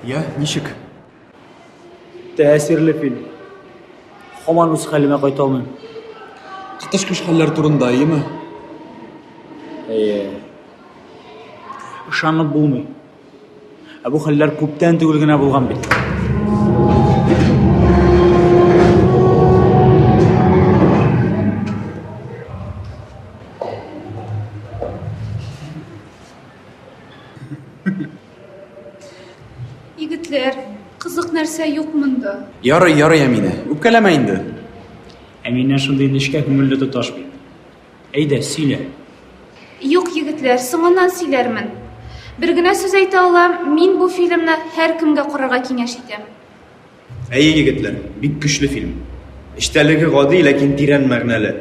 Я, ничек? Тәэсирле фильм. Һаман үз хәлемә кайта алмыйм. Коточкыч хәлләр турында, әйеме? Әйе. Ышанып булмый. Ә бу хәлләр күптән түгел генә булган бит. Егетләр, кызык нәрсә юк монда. Ярый, ярый, Әминә. Үпкәләмә инде. Әминә шундый нечкә күңелле тоташ бит. Әйдә, сөйлә. Юк, егетләр, соңыннан сөйләрмен. Бер генә сүз әйтә алам, мин бу фильмны һәркемгә карарга киңәш итәм. Әйе, егетләр, бик көчле фильм. Эчтәлеге гади, ләкин тирән мәгънәле.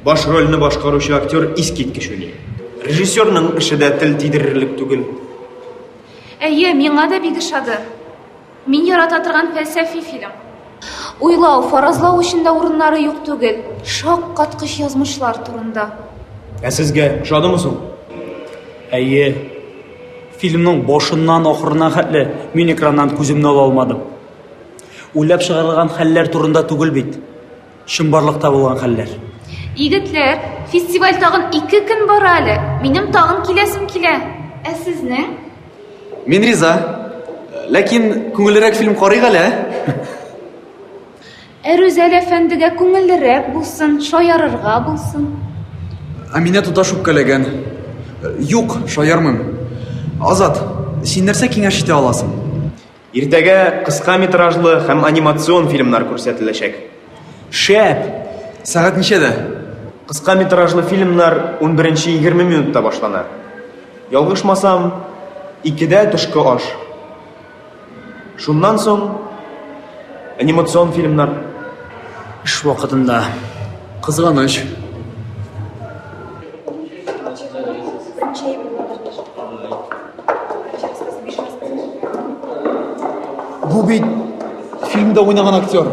Баш рольне башкаручы актер искиткеч уйный. Режиссерның эше дә тел тидерерлек түгел. Әйе, миңа да бик ошады. Мин ярата торган фәлсәфи фильм. Уйлау, фаразлау өчен дә урыннары юк түгел. Шаккаткыч язмышлар турында. Ә сезгә ошадымы соң? Әйе. Фильмның башыннан ахырына хәтле мин экраннан күземне ала алмадым. Уйлап чыгарылган хәлләр турында түгел бит. Чынбарлыкта булган хәлләр. Егетләр, фестиваль тагын ике көн бара әле. Минем тагын киләсем килә. Ә сезнең? Мин риза. Ләкин күңеллерәк фильм карыйк әле, ә? Ә Рүзәл әфәндегә күңеллерәк булсын, шаярырга булсын. Әминә туташ үпкәләгән. Юк, шаярмыйм. Азат, син нәрсә киңәш итә аласың? Иртәгә кыска метражлы һәм анимацион фильмнар күрсәтеләчәк. Шәп! Сәгать ничәдә? Кыска метражлы фильмнар 11:20 минутта башлана. Ялгышмасам, икедә төшке аш. Шуннан соң анимацион фильмнар. Эш вакытында. Кызганыч. Бу бит фильмда уйнаган актер.